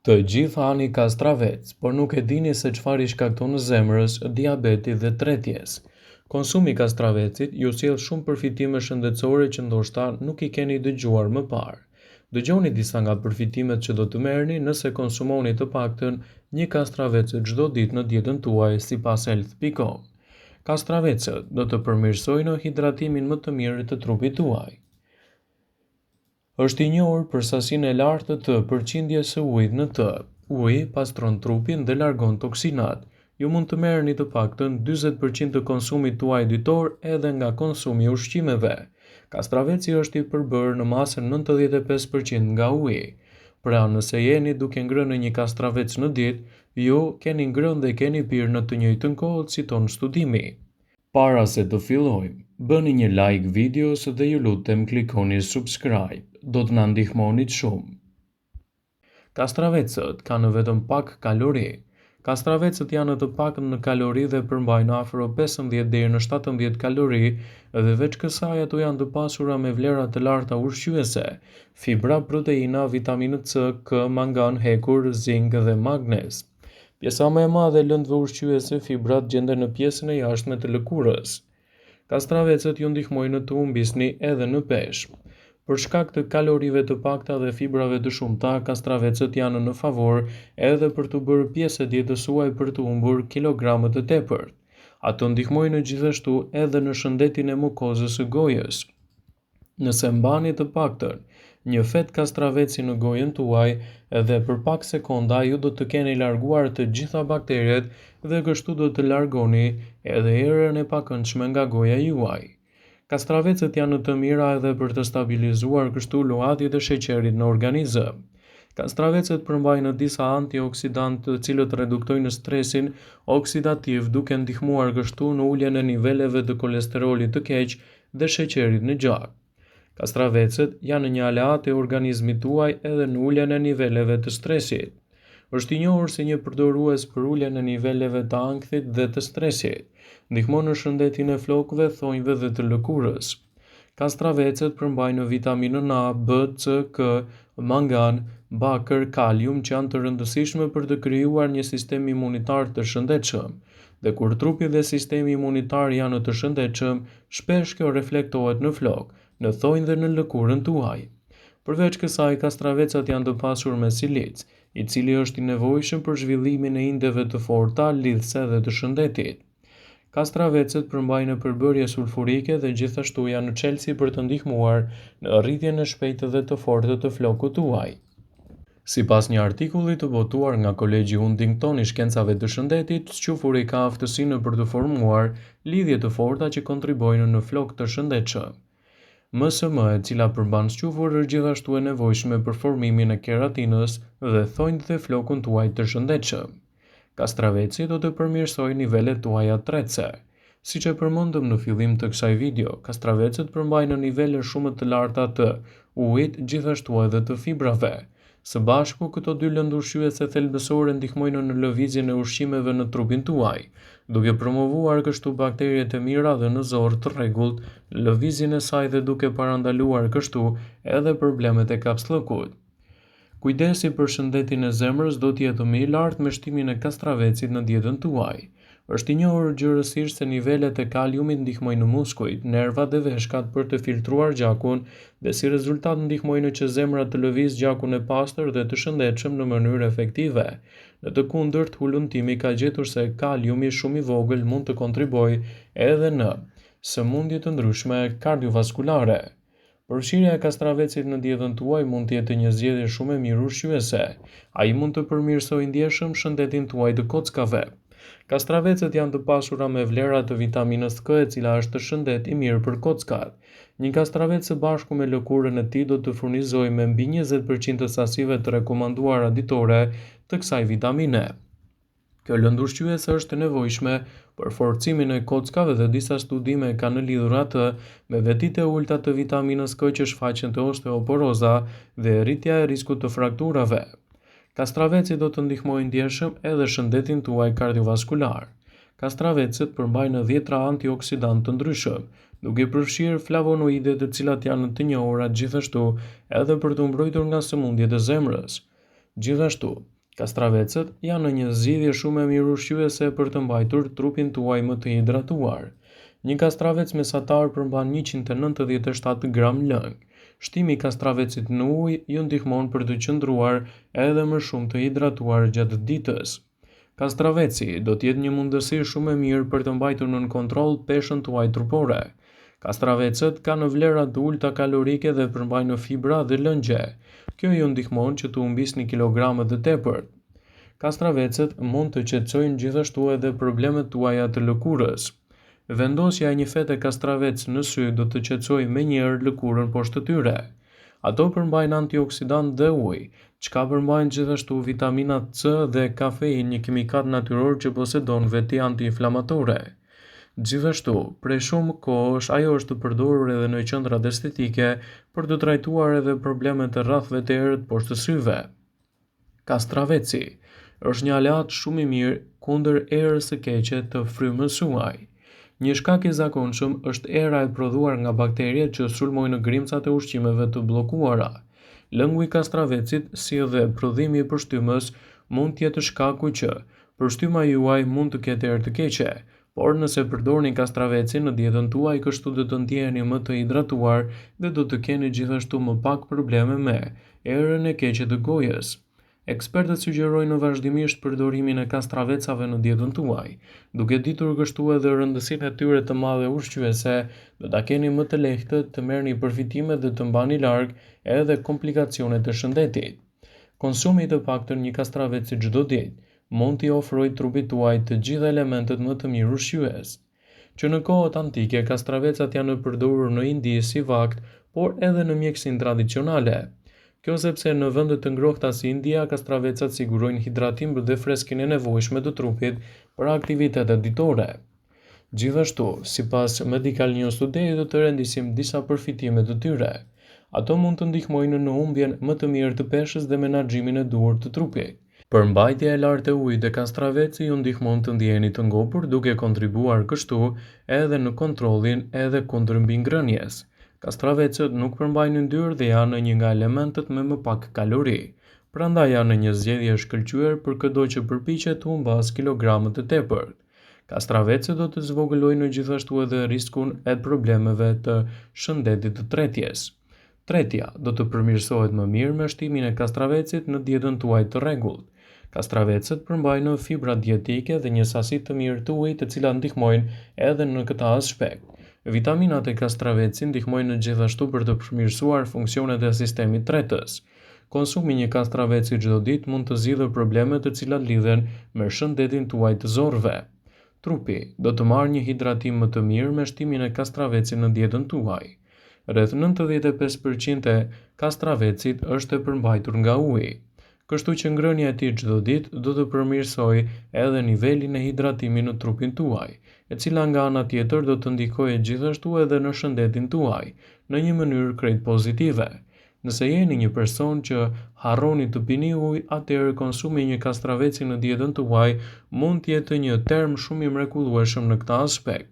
Të gjithë hani kastravec, por nuk e dini se çfarë i shkakton zemrës, diabetit dhe tretjes. Konsumi i kastravecit ju sjell shumë përfitime shëndetësore që ndoshta nuk i keni dëgjuar më parë. Dëgjoni disa nga përfitimet që do të merrni nëse konsumoni të paktën një kastravec çdo ditë në dietën tuaj sipas health.com. Kastravecët do të përmirësojnë hidratimin më të mirë të trupit tuaj. Është i njohur për sasinë e lartë të përqindjes së ujit në të. Uji pastron trupin dhe largon toksinat. Ju mund të merrni të paktën 40% të konsumit tuaj ditor edhe nga konsumi i ushqimeve. Kastraveci është i përbërë në masën 95% nga uji. Pra, nëse jeni duke ngrënë një kastravec në ditë, ju keni ngrënë dhe keni pirë në të njëjtën kohë, citon studimi. Para se të fillojmë, bëni një like videos dhe ju lutem klikoni subscribe, do të na ndihmonit shumë. Kastravecët kanë vetëm pak kalori. Kastravecët janë të paktë në kalori dhe përmbajnë afro 15 deri në 17 kalori dhe veç kësaj ato janë të pasura me vlera të larta ushqyese, fibra, proteina, vitaminë C, K, mangan, hekur, zink dhe magnez. Pjesa më e madhe e lëndëve ushqyese, fibrat, gjenden në pjesën e jashtme të lëkurës. Kastravecët ju ndihmojnë të humbisni edhe në peshë. Për shkak të kalorive të pakta dhe fibrave të shumta, kastravecët janë në favor edhe për t'u bërë pjesë e dietës suaj për të humbur kilogramët e tepërt. Ato ndihmojnë gjithashtu edhe në shëndetin e mukozës së gojës. Nëse mbani të paktën një fetë kastraveci në gojën tuaj dhe për pak sekonda ju do të keni larguar të gjitha bakteriet dhe kështu do të largoni edhe erën e pakëndshme nga goja juaj. Kastravecët janë të mira edhe për të stabilizuar kështu luhatjet e sheqerit në organizëm. Kastravecët përmbajnë disa antioksidantë të cilët reduktojnë stresin oksidativ duke ndihmuar kështu në uljen e niveleve të kolesterolit të keq dhe sheqerit në gjak. Kastravecët janë një aleat e organizmit tuaj edhe në uljen e niveleve të stresit. Është i njohur si një përdorues për uljen e niveleve të ankthit dhe të stresit. Ndihmon në shëndetin e flokëve, thonjve dhe të lëkurës. Kastravecët përmbajnë vitaminën A, B, C, K, mangan, bakër, kalium që janë të rëndësishme për të krijuar një sistem imunitar të shëndetshëm. Dhe kur trupi dhe sistemi imunitar janë të shëndetshëm, shpesh kjo reflektohet në flokë, në thonj dhe në lëkurën tuaj. Përveç kësaj, kastravecat janë të pasur me silic, i cili është i nevojshëm për zhvillimin e indeve të forta, lidhëse dhe të shëndetit. Kastravecët përmbajnë përbërje sulfurike dhe gjithashtu janë çelësi për të ndihmuar në rritjen e shpejtë dhe të fortë të flokut tuaj. Sipas një artikulli të botuar nga Kolegji Huntington i Shkencave të Shëndetit, squfuri ka aftësinë për të formuar lidhje të forta që kontribuojnë në flokë të shëndetshëm. MSM, e cila përmban squfur, është gjithashtu e nevojshme për formimin e keratinës dhe thonjtë dhe flokun tuaj të shëndetshëm. Kastraveci do të përmirësojë nivelet tuaja tretëse. Siç e përmendëm në fillim të kësaj video, kastravecët përmbajnë nivele shumë të larta të ujit, gjithashtu edhe të fibrave. Së bashku, këto dy lëndë ushqyese thelbësore ndihmojnë në lëvizjen e ushqimeve në trupin tuaj, duke promovuar kështu bakteriet e mira dhe në zorrë të rregullt në lëvizjen e saj dhe duke parandaluar kështu edhe problemet e kapsllëkut. Kujdesi për shëndetin e zemrës do të jetë më i lartë me shtimin e kastravecit në dietën tuaj. Është i njohur gjerësisht se nivelet e kaliumit ndihmojnë muskujt, nervat dhe veshkat për të filtruar gjakun dhe si rezultat ndihmojnë që zemra të lëvizë gjakun e pastër dhe të shëndetshëm në mënyrë efektive. Në të kundërt, hulumtimi ka gjetur se kaliumi shumë i vogël mund të kontribuojë edhe në sëmundje të ndryshme kardiovaskulare. Përfshirja e kastravecit në dietën tuaj mund të jetë një zgjedhje shumë e mirë ushqyese. Ai mund të përmirësojë ndjeshëm shëndetin tuaj të kockave. Kastravecët janë të pasura me vlera të vitaminës K e cila është shëndet i mirë për kockat. Një kastravec së bashku me lëkurën e tij do të furnizojë me mbi 20% të sasive të rekomanduara ditore të kësaj vitamine. Kjo lëndë ushqyese është e nevojshme për forcimin e kockave dhe disa studime e kanë lidhur atë me vetitë e ulëta të vitaminës K që shfaqen te osteoporoza dhe rritja e riskut të frakturave. Kastraveci do të ndihmojë ndjeshëm edhe shëndetin tuaj kardiovaskular. Kastravecët përmbajnë dhjetra antioksidantë të ndryshëm, duke përfshirë flavonoide të cilat janë të njohura gjithashtu edhe për t'u mbrojtur nga sëmundjet e zemrës. Gjithashtu, Kastravecët janë një zgjidhje shumë e mirë ushqyese për të mbajtur trupin tuaj më të hidratuar. Një kastravec mesatar përmban 197 gram lëng. Shtimi i kastravecit në ujë ju ndihmon për të qëndruar edhe më shumë të hidratuar gjatë ditës. Kastraveci do të jetë një mundësi shumë e mirë për të mbajtur nën kontroll peshën tuaj trupore. Kastravecët kanë vlera të ulëta kalorike dhe përmbajnë fibra dhe lëngje. Kjo ju ndihmon që të humbisni kilogramët e tepërt. Kastravecët mund të qetësojnë gjithashtu edhe problemet tuaja të lëkurës. Vendosja e një fete kastravec në sy do të qetësojë menjëherë lëkurën poshtë tyre. Ato përmbajnë antioksidantë dhe ujë, çka përmbajnë gjithashtu vitamina C dhe kafeinë, një kimikat natyror që posedon veti antiinflamatore. Gjithashtu, prej shumë kohësh ajo është përdorur edhe në qendrat estetike për të trajtuar edhe problemet e rrathëve të errët poshtë syve. Kastraveci është një aleat shumë i mirë kundër erës së keqe të frymës suaj. Një shkak i zakonshëm është era e prodhuar nga bakteriet që sulmojnë grimcat e ushqimeve të bllokuara. Lëngu i kastravecit, si dhe prodhimi i pështymës, mund të jetë shkaku që pështyma juaj mund të ketë erë të keqe. Por nëse përdorni kastravecin në dietën tuaj kështu do të ndjeheni më të hidratuar dhe do të keni gjithashtu më pak probleme me erën e keqe të gojës. Ekspertët sugjerojnë vazhdimisht përdorimin e kastravecave në dietën tuaj. Duke ditur kështu edhe rëndësinë e tyre të madhe ushqyese, do ta keni më të lehtë të merrni përfitimet dhe të mbani larg edhe komplikacionet e shëndetit. Konsumi i të paktën një kastraveci çdo ditë mund t'i ofrojë trupit tuaj të gjitha elementët më të mirë ushqyes. Që në kohët antike, kastravecat janë përdorur në Indi si vakt, por edhe në mjekësinë tradicionale. Kjo sepse në vende të ngrohta si India, kastravecat sigurojnë hidratim dhe freskinë e nevojshme të trupit për aktivitetet ditore. Gjithashtu, sipas Medical News Today do të rendisim disa përfitime të tyre. Ato mund të ndihmojnë në humbjen më të mirë të peshës dhe menaxhimin e duhur të trupit. Përmbajtja e lartë e ujit te kastraveci ju ndihmon të ndjeheni të ngopur duke kontribuar kështu edhe në kontrollin edhe kundër mbingrënies. Kastravecët nuk përmbajnë yndyrë dhe janë një nga elementët me më pak kalori. Prandaj janë një zgjedhje e shkëlqyer për këdo që përpiqet të humbasë kilogramët e tepërt. Kastravecët do të zvogëlojnë gjithashtu edhe riskun e problemeve të shëndetit të tretjes. Tretja do të përmirësohet më mirë me shtimin e kastravecit në dietën tuaj të rregullt. Kastravecët përmbajnë fibra dietike dhe një sasi të mirë të ujit të cilat ndihmojnë edhe në këtë aspekt. Vitaminat e kastravecit ndihmojnë gjithashtu për të përmirësuar funksionet e sistemit tretës. Konsumi i një kastraveci çdo ditë mund të zgjidhë probleme të cilat lidhen me shëndetin tuaj të zorrëve. Trupi do të marrë një hidratim më të mirë me shtimin e kastravecit në dietën tuaj. Rreth 95% e kastravecit është e përmbajtur nga uji. Kështu që ngrënia e tij çdo ditë do të përmirësojë edhe nivelin e hidratimit në trupin tuaj, e cila nga ana tjetër do të ndikojë gjithashtu edhe në shëndetin tuaj, në një mënyrë krejt pozitive. Nëse jeni një person që harroni të pini ujë, atëherë konsumi i një kastraveci në dietën tuaj mund të jetë një term shumë i mrekullueshëm në këtë aspekt.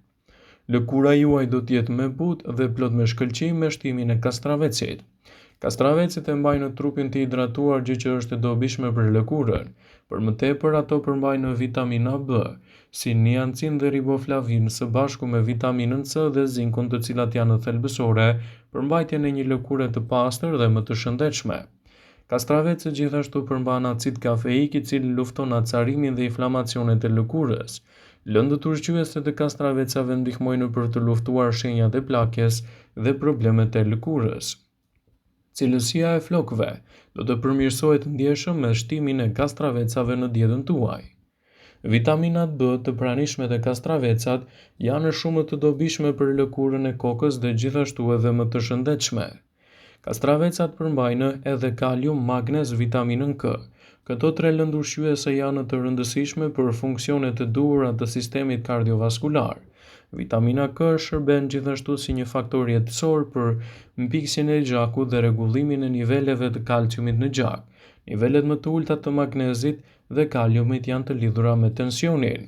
Lëkura juaj do të jetë më e butë dhe plot me shkëlqim me shtimin e kastravecit. Kastravecet e mbajnë trupin të hidratuar gjë që është e dobishme për lëkurën. Për më tepër ato përmbajnë vitamina B, si niacin dhe riboflavin së bashku me vitaminën C dhe zinkun të cilat janë thelbësore për mbajtjen e një lëkure të pastër dhe më të shëndetshme. Kastravecët gjithashtu përmban acid kafeik i cili lufton acarimin dhe inflamacionet e lëkurës. Lëndët ushqyese të kastravecave ndihmojnë për të luftuar shenjat e plakjes dhe problemet e lëkurës. Cilësia e flokëve do të përmirësohet ndjeshëm me shtimin e kastravecave në dietën tuaj. Vitaminat B të pranishme te kastravecat janë shumë të dobishme për lëkurën e kokës dhe gjithashtu edhe më të shëndetshme. Kastravecat përmbajnë edhe kalium, magnez, vitaminën K. Këto tre lëndë ushqyese janë të rëndësishme për funksionet e duhura të sistemit kardiovaskular. Vitamina K shërben gjithashtu si një faktor jetësor për mpiksjen e gjakut dhe rregullimin e niveleve të kalciumit në gjak. Nivelet më të ulëta të magnezit dhe kaliumit janë të lidhura me tensionin.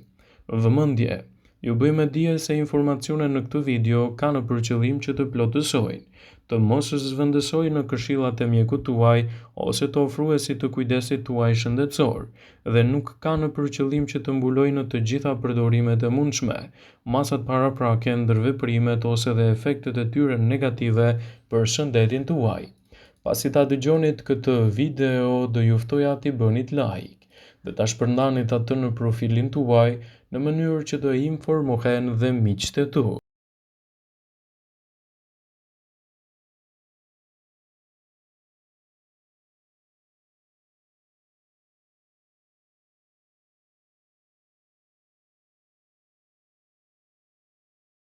Vëmendje! Ju bëj me dije se informacionet në këtë video kanë për qëllim që të plotësojnë. të mos zëvendësojnë këshillat e mjekut tuaj ose të ofruesit të kujdesit tuaj shëndetësor dhe nuk kanë për qëllim që të mbulojnë të gjitha përdorimet e mundshme, masat paraprake, ndërveprimet ose dhe efektet e tyre negative për shëndetin tuaj. Pasi ta dëgjonit këtë video, do ju ftoja t'i bënit like dhe ta shpërndanit atë në profilin tuaj në mënyrë që të informohen dhe miqtë e tu.